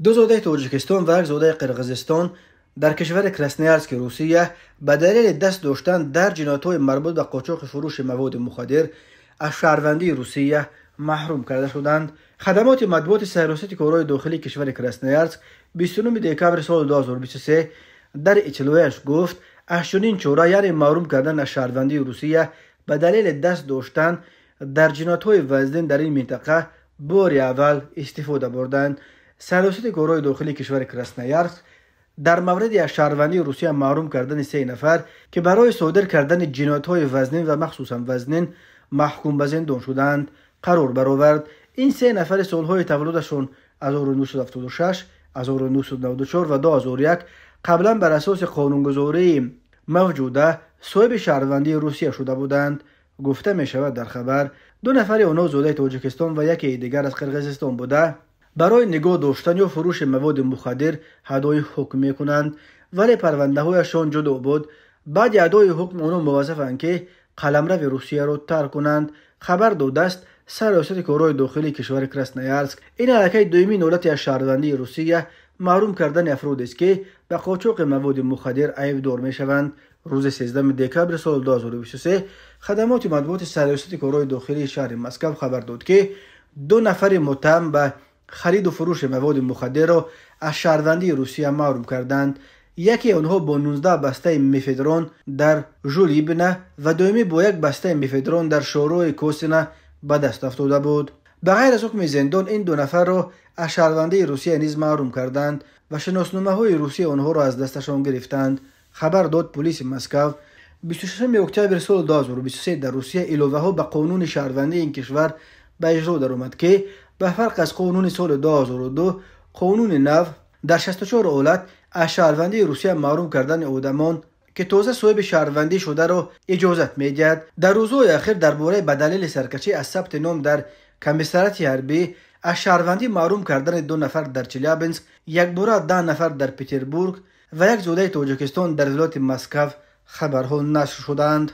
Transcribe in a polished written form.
Ду зодаи Тоҷикистон ва як зодаи Қирғизистон дар кишвари Красноярски Русия ба далели даст доштан дар ҷиноятҳои марбут ба қочоқи фурӯши маводи мухаддир аз шаҳрвандии Русия маҳрум карда шуданд. Хадамоти матбуоти Сарраёсати корҳои дохилии кишвари Красноярск 29 декабри соли 2023 дар иттилояш гуфт, аз чунин чора, яъне маҳрум кардан аз шаҳрвандии Русия ба далели даст доштан дар ҷиноятҳои вазнин дар ин минтақа бори аввал истифода бурданд. Сарраёсати корҳои дохилии кишвари Красноярск дар мавриди аз шаҳрвандии Русия маҳрум кардани се нафар, ки барои содир кардани ҷиноятҳои вазнин ва махсусан вазнин маҳкум ба зиндон шуданд, қарор баровард. Ин се нафари солҳои таваллудашон 1976, 1994 ва 2001 қаблан бар асоси қонунгузории мавҷуда соҳиби шаҳрвандии Русия шуда буданд, гуфта мешавад дар хабар. Ду нафари онҳо зодаи Тоҷикистон ва якеи дигар аз Қирғизистон буда, барои нигоҳ доштан ё фурӯши маводи мухаддир ҳадои ҳукм мекунанд, вале парвандаҳояшон ҷудо буд. Баъди адои ҳукм онҳо муваззафанд, ки қаламрави Русияро тарк кунанд, хабар додааст Сарраёсати корҳои дохилии кишвари Красноярск. Ин аллакай дуюмин ҳолати аз шаҳрвандии Русия маҳрум кардани афродест, ки ба қочоқи маводи мухаддир айбдор мешаванд. Рӯзи 13 декабри соли 2023 хадамоти матбуоти Сарраёсати корҳои дохилии шаҳри Москав хабар дод, ки ду нафари муттаҳам ба хариду фурӯши маводи мухаддирро аз шаҳрвандии Русия маҳрум карданд. Яке онҳо бо 19 бастаи мефедрон дар Жулибина ва дуюмӣ бо як бастаи мефедрон дар шӯрои Косина ба даст афтода буд. Ба ғайр аз ҳукми зиндон, ин ду нафарро аз шаҳрвандии Русия низ маҳрум карданд ва шиносномаҳои Русия онҳоро аз дасташон гирифтанд, хабар дод пулиси Москав. 26 октябри соли 2023 дар Русия иловаҳо ба қонуни шаҳрвандии ин кишвар ба иҷро даромад, ки ба фарқ аз қонуни соли 2002, қонуни нав дар 64 ҳолат аз шаҳрвандии Русия маҳрум кардани одамон, ки тоза соҳиби шаҳрвандӣ шударо иҷозат медиҳад. Дар рӯзҳои ахир дар бораи ба далели саркашӣ аз сабти ном дар комиссариати ҳарбӣ аз шаҳрвандӣ маҳрум кардани ду нафар дар Челябинск, якбора 10 нафар дар Петербург ва як зодаи Тоҷикистон дар вилояти Москав хабарҳо нашр шуданд.